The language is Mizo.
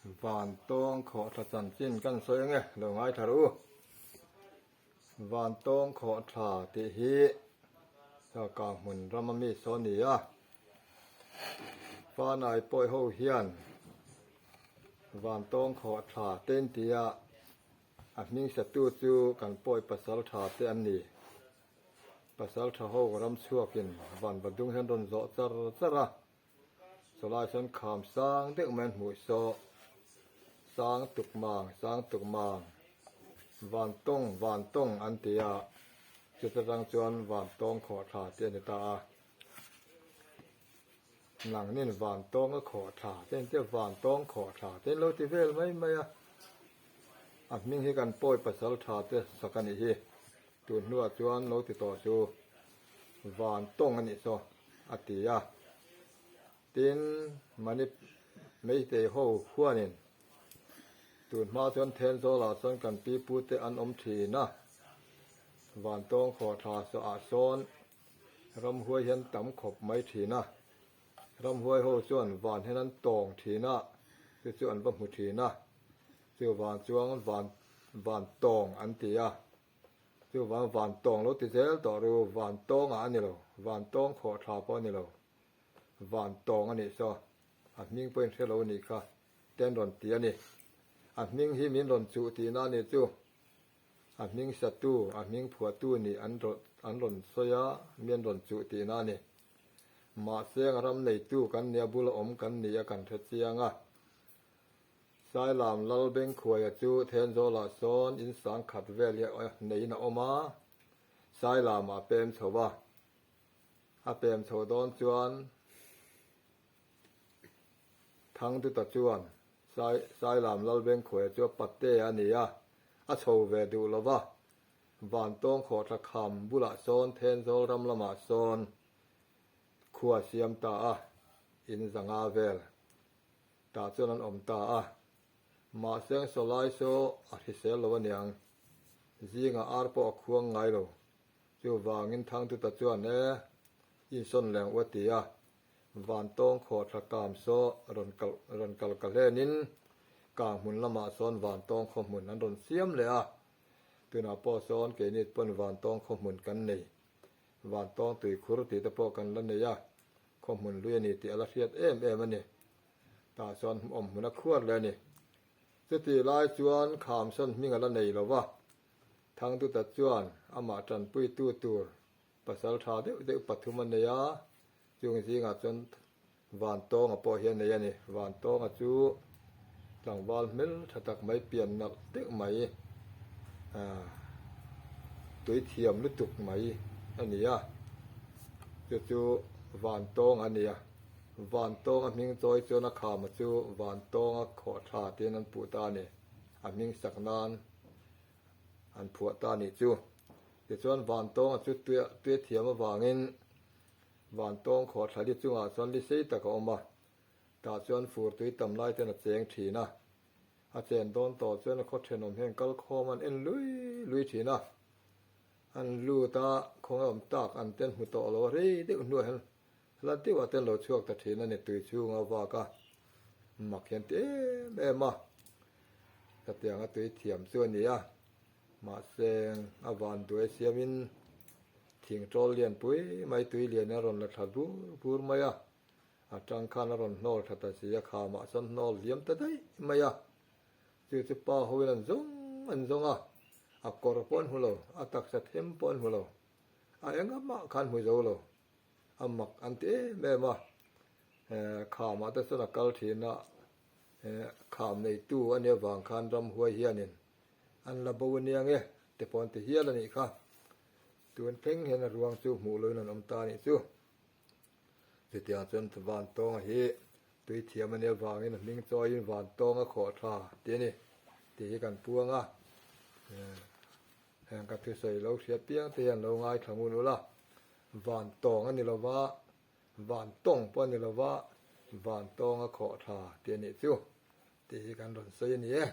Vantawng khawhthla chanchin kan sawi ange lo ngaithla rawh u. Vantawng khawhthla tih hi Kang hmun rama mi saw a ni a. Fanai pawi ho hian Vantawng khawhthla te in ti a, a hming satu chu kan pawi pasal tha te an ni. Pasal tha ho ram chhuakin Vanvadung hian rawn zawh char char a. Chawlai sawn kham sang deuh mai an hmuh saw sang tuk mang sang tuk mang van tawng van tawng an ti a chuta tang chuan van tawng khawh thla te a ni ta a nangnin van tawng a khawh thla te an tia van tawng khawh thla te an lo ti vel mai mai a a hming hi kan pawi pasal tha te sak a nih hi tun hnuah chuan lo ti tawh chu van tawng a nih saw. a ti a. Tin, Manip Meitei ho khuanin tun hma chuan Thenzawlah chuan kan pi pute an awm thin a, Vantawng khawhthla ah sawn ramhuai hian tam khawp mai thin a, ramhuai ho chuan van hian an tawng thin a, chu chu an va hmu thin a, chuvang chuan van Vantawng an ti a. Chuvang van tawng lo ti zel tawh ru, van tawngah a ni lo, van tawng khawh tha pawh a ni lo, van tawng a nih saw, a hming pawhin hre lo a nih kha, te an rawn ti a ni. A hming hi min rawn chuh tihna a nih chu, a hming satu, a hming phuahtu nih an an rawn sawi a, mi an rawn chuh tihna a ni. Mahse ang ram neitu kan nia bula awm kan ni a kan hre chiang a. Sailam Lal Bengkhuaia chu Thenzawlah sawn in sang khat vel hi neiin a awm a, Sailamah a pem chho a. A pem chho dawn chuan Thangduta chuan Sailam Lal Bengkhuaia chu a pate a ni a, a chho ve duh lo va, Vantawng khawhthla kham bulah sawn Thenzawl ram lamah sawn khua siam ta a, in zanga vel. Tah chuan an awm ta a. Mahse ang sawlai saw a hrisel lo aniang. Zingah ar pawh a khuang ngai lo. Chuvangin Thangtuta chuan e, insawn leng u a ti a. Vantawng khawhthla kam saw rawn kal rawn kal ka hlenin kang hmun lamah sawn Vantawng khaw hmun an rawn siam leh a. Tunah pawh sawn keini pawn Vantawng khaw hmun kan nei. Vantawng tuikhur tih te pawh kan la nei a. Khaw hmun lui a ni tih a la hriat em em a ni. Tah chuan awm hmun a khuar leh a ni. Chutih lai chuan Khamsawn hming a la nei lo va, Thangduta chuan amah tanpuitu tur pasal tha deuh deuh pathum a nei a, chung zingah chuan Vantawnga pawh hi a nei a ni. Vantawnga chu tlangval hmel tha tak mai, pian nalh deuh mai, tui thiam lutuk mai a ni a, chu chu Vantawnga a ni a. Vantawnga hming chawi chuan a khama chu Vantawnga khawh tha tiin an puh ta a ni. A hming sak nan an phuah ta a nih chu. Tichuan Vantawnga chu tui thiam avangin Vantawng khawhthla li chungah chuan li sei tak a awm a, tah chuan fur tui tam lai ten a cheng thin a. A chen dawn tawh chuan a khaw thenawm hian kal khawm an en lui lui thin a. An lut a, khawnge awm tak an ten hmu tawh lo a, rei deuh hnuah hian hla deuhah ten lo chhuak ta thin a ni, tui chhunga vak a mak hian ti em em a. Hetianga tui thiam chu a ni a. Mahse, a van duai siamin thing ṭawl lian pui mai tui lian a rawn la thla bur bur mai a, a ṭang khan a rawn hnawl thla ta si a, khamah chuan hnawl hliam ta daih mai a. Chu chu pa hoin an zawng an zawng a, a kawr pawh an hmu lo, a taksa them pawh an hmu lo, a enga mah khan hmu zo lo, a mak an ti em em a. Khamah te chuan a kal ṭhin a, kham neitu a nih avang khan ramhuai hianin An la bo ania nge te pawh an ti hial a nih kha. Tun thleng hian a ruang chu hmuh loin an awm ta a nih chu. Chutiang chuan Vantawnga hi tui thiam a nih avangin a hming chawiin Vantawnga khawh tha tih a ni tih hi kan puang a. Heng ka thusawi lo hria piang te hian lo ngaithla ngun ula, Vantawng a ni lova, Vantawng pawh a ni lova, Vantawnga khawh tha tih a nih chu tih hi kan rawn sawi a ni e.